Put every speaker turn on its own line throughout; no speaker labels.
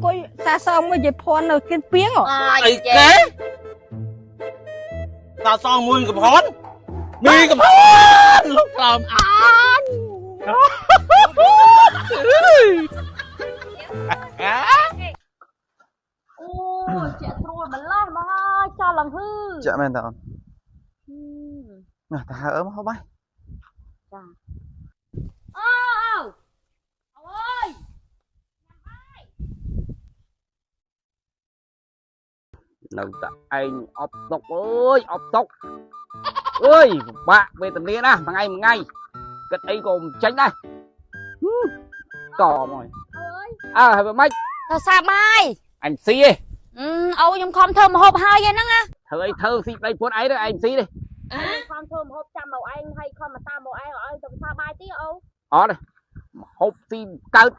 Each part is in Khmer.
អង្គុយសាសងមួយយាយភ័ណ្ឌនៅគៀនពីង
អីគេតាសងមួយកំហុនមីកំហុនលោកក្លោមអាញ
អូជាក់ស្រួលម្ល៉េះមកហើយចោលឡើងហឺ
ចាក់មែនតើអូនណាតាហើមកហូបបាយ
ចាអូអូអើយ
នៅតែឯងអបតុកអើយអបតុកអើយពិបាកវេទនាណាស់មួយថ្ងៃមួយថ្ងៃគិតអីក៏មិនចេញដែរតមកអើហើយបើម៉េច
ទៅសាបាយ
អញស៊ីឯង
អូខ្ញុំខំធ្វើម្ហូបហើយហ្នឹងណា
ធ្វើអីធ្វើស៊ីប្តីពួនឯងទៅឯងស៊ីទេ
ខំធ្វើម្ហូបចាំមកឯងហើយខំមកតាមមកឯងឲ្យទៅសាបាយទីអូ
អត់ម្ហូបស៊ីកើត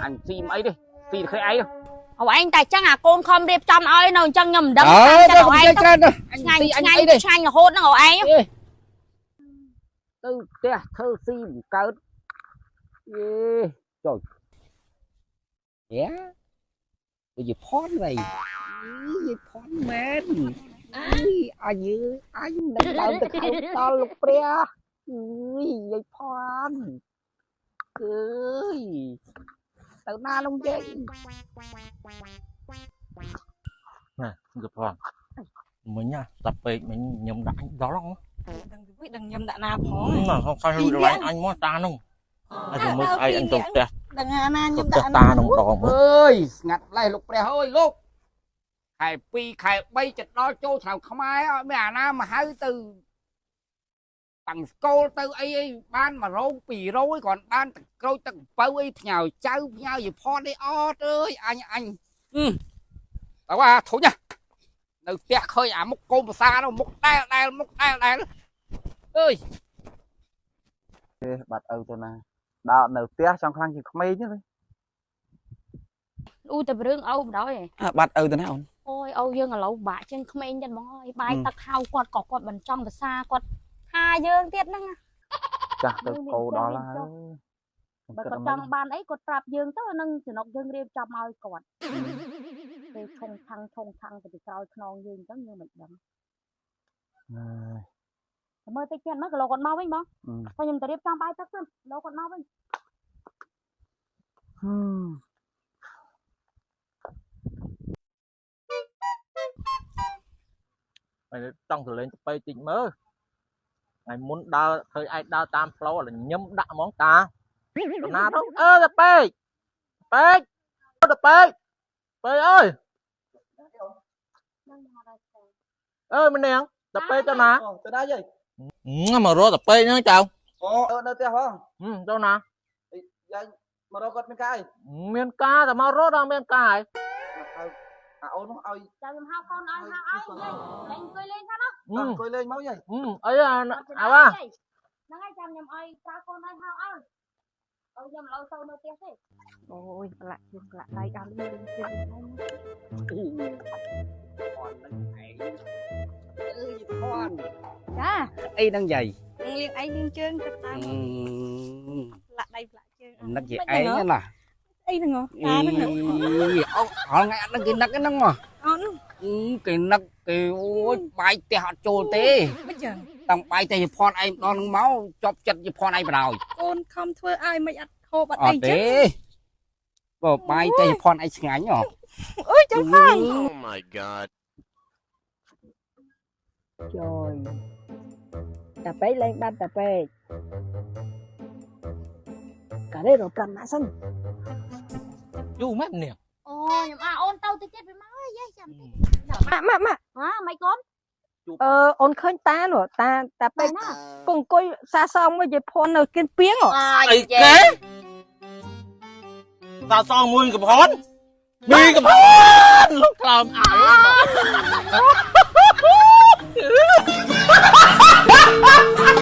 អញស៊ីមិនអីទេស៊ីតែឃើញឯង
អូឯងតែចឹងអាកូនខំរៀបចំឲ្យនៅអញ្ចឹងខ្ញុំមិនដឹង
អើ
ចាំ
ទៅ
ឯង
ច្រើនទៅ
ឆ្ងាញ់ឆ្ងាញ់ឆ្ងាញ់រហូតហ្នឹងអូឯង
ទៅផ្ទះធ្វើស៊ីមិនកើតយេចុយយ៉ាវាយផនវិញយផនមែនអើយអញអញនឹងដើមទៅខោតល់លោកព្រះអើយយាយផនអើយទៅណាលោកយាយ
ណាកំហុនមិញណាតាពេកមិញខ្ញុំដាក់អញដល់ហ្នឹង
ដឹងទៅវិញដឹងខ្ញុំដាក់ណាផង
ណាខំខំលួចរលែងអញមកតានោះអញមើលស្អែកអញទៅផ្ទះ
ដឹងណា
ទៅ
ខ្ញុំ
ផ្ទះ
ដាក់ណា
តានោះម្ដង
អើយស្ងាត់ម្លេះលោកព្រះអើយលោកខែ2ខែ3ចិត្តដល់ចូលឆ្នាំខ្មែរអត់មានអាណាមកហៅទៅតាំងស្គលទៅអីអីបាន100 200គ្រាន់បានទឹកក្រូចទឹកអំពៅអីផ្ញើចៅផ្ញើយផតអីអត់អើយអញអញតើអាធុញណានៅផ្ទះឃើញអាមុខកូនប្រសានោះមុខដែលដែលមុខដែលដែលអើយ
ទេបាត់ឪទៅណាដើរនៅផ្ទះចង់ខ្លាំងជាងក្មេងទេ
អ៊ូតែរឿងអូបណ្ដោយ
បាត់ឪទៅណាអូន
អូយអូយើងឥឡូវបាក់ជាងក្មេងទៀតហ្មងអើយបាយទឹកហៅគាត់ក៏គាត់មិនចង់ភាសាគាត់ថាយើងទៀតហ្នឹង
ចាស់ទៅកោដល់ហើយ
បើគាត់ចង់បានអីគាត់ប្រាប់យើងទៅនឹងចំណុកយើងរៀបចំឲ្យគាត់ពេលឆុងឆាំងឆុងឆាំងទៅពីក្រោយខ្នងយើងអញ្ចឹងយើងមិនដឹងតែមើលតិចទៀតមើលគីឡូគាត់មកវិញបងតែខ្ញុំទៅរៀបចំបាយទឹកទៅគីឡូគាត់មកវិញ
ហើយចង់ទៅលេងទៅពេកតិចមើលថ្ងៃមុនដើរឃើញឯងដើរតាមផ្លូវឥឡូវញឹមដាក់ហ្មងតាទៅណាទៅអឺទៅពេកពេកទៅពេកពេកអើយអើយម្នាងទៅពេកទៅណា
ទៅណាយាយ
មករកទៅពេកហ្នឹងចៅ
អូនៅផ្ទះផង
ទៅណា
យាយមករកគាត់មានការអី
មានការតែមករកដល់មានការហើយ
អាអូននោះឲ្យ
ចាំខ្ញុំហៅកូនឲ្យហៅឲ្យយាយលេងអង្គុយលេងថាណា
អង្គុយលេងមកយាយ
អីអាអាវ៉ា
ហ្នឹងហើយចាំខ្ញុំឲ្យប្រើកូនឲ្យហៅឲ្យអូខ្ញុំឥឡូវទៅនៅផ្ទះទេ
អូយប្រឡាក់ជើងប្រឡាក់ដៃដល់លឿនជើង
ផននឹងឯងអើយផន
ចា
អីហ្នឹងយាយ
លាងឯងលាងជើងទៅតាមប្រឡាក់ដៃប្រឡាក់ជើង
នឹកយាយឯងណា
អីហ្នឹងតាហ្នឹង
អូហល់ថ្ងៃអត់ដឹងគេនឹកហ្នឹងមក
អត់
គេនឹកគេអូយបាយផ្ទះអត់ចូលទេ
មិនចឹង
តាំងបាយតែយផនឯងម្ដងហ្នឹងមកជាប់ចិត្តយផនឯងបណ្ដោយក
ូនខំធ្វើឲ្យមិនអត់ហូបអត់
អ
អីចឹង
ត់ទេបើបាយតែយផនឯងឆ្ងាញ់ហ៎
អូយចឹងផង
Oh my god.
ចយតាពេកលេងបាត់តាពេកកានេះរក5ម៉ាក់សិន
យូរមែននេះ
អូខ្ញុំអាអូនទៅតិចទៀតវាមកហើយយាយចាំតិច
ម៉ាក់ម៉ាក់ម៉ាក់
ហ៎មិនកូន
អឺអូនឃើញតានោះតាតាពេក
ណា
គង្គអង្គុយសាសងមួយយាយភ័ណ្ឌនៅគៀនពីង
អីគេតាសងមួយកំហុនមីកំហុនលោកក្លោមអាយ